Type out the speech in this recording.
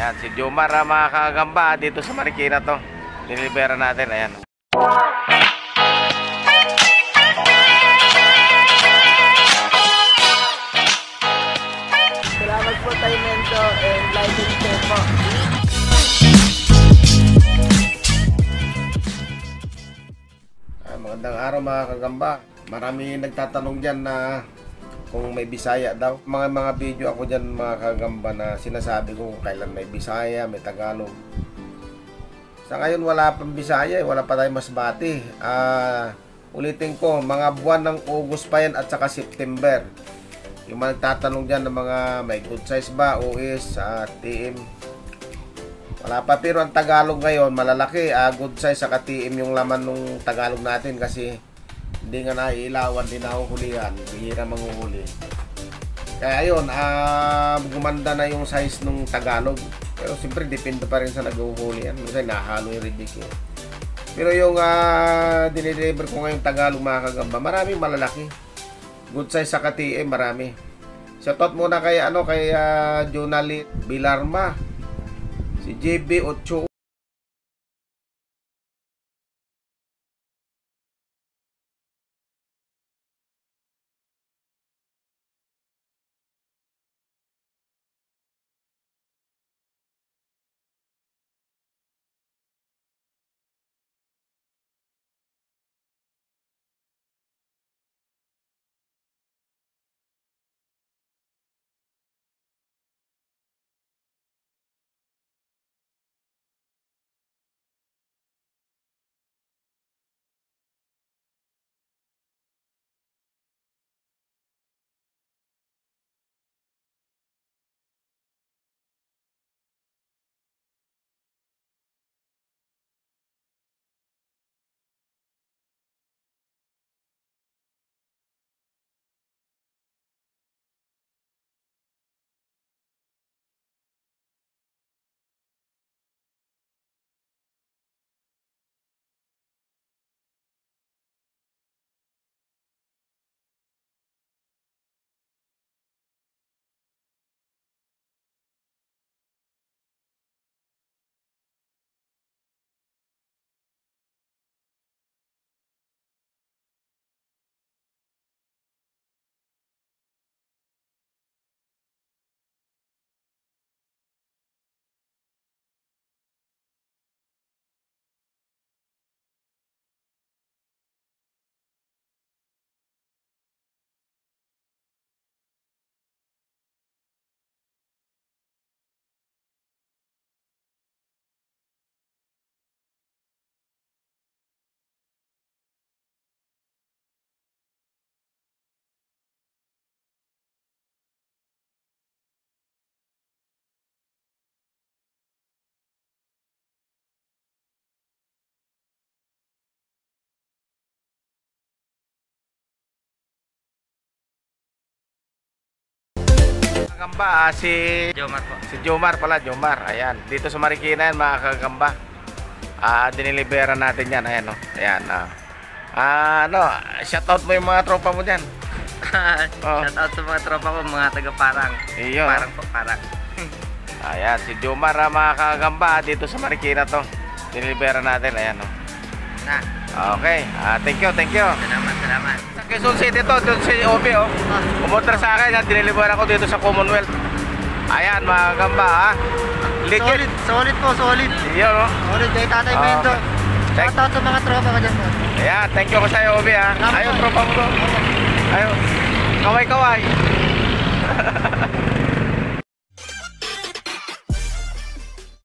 Ayan, si Jomar, mga kagamba, dito sa Marikina to. Dinilibera natin, ayan. Salamat po tayo, Mendo, and like and share po. Magandang araw mga kagamba. Marami nagtatanong dyan na kung may Bisaya daw. Mga video ako dyan mga kagamba na sinasabi ko kung kailan may Bisaya, may Tagalog. Sa ngayon wala pang Bisaya, wala pa tayong Masbate. Ulitin ko, mga buwan ng August pa yan at saka September. Yung mga nagtatanong dyan ng mga may good size ba, OS, TM. Wala pa, pero ang Tagalog ngayon malalaki, good size saka TM yung laman ng Tagalog natin kasi hindi nga naiilawan, hindi nahuhulihan, bihira manghuhuli. Kaya ayun, gumanda na yung size ng Tagalog. Pero siyempre depende pa rin sa naghuhuli yan. Minsan nahalo yung reject eh. Pero yung dinideliver ko ngayong Tagalog mga kagamba, maraming malalaki. Good size saka TM, marami. Shoutout muna kay ano, kay Jonali Bilarma, si JB Ochoa. Kagamba, si Jomar po. Si Jomar pala, Jomar. Ayan, dito sa Marikina yan mga kagamba. Dinilibera natin yan, ayan oh. Ayan, ano, shoutout mo yung mga tropa mo diyan. Oh. Shoutout sa mga tropa ko, mga taga Parang. Iyo. Parang po, Parang. Ayan, si Jomar, mga kagamba, dito sa Marikina to. Dinilibera natin, ayan oh. Na. Okay, thank you, thank you. Salamat, salamat. Sa Quezon City to, doon si Obi oh. Pumunta sa akin, yan, dinilibera ko dito sa Commonwealth. Ayan mga kagamba, ha. Legit. Solid, solid po, solid. Iyo, oh. Solid kay Tatay Mendo. Shoutout sa mga tropa ko dyan po. Ayan, thank you ko sa'yo, Obi, ha. Ayun, tropa mo to. Ayun. Kaway-kaway.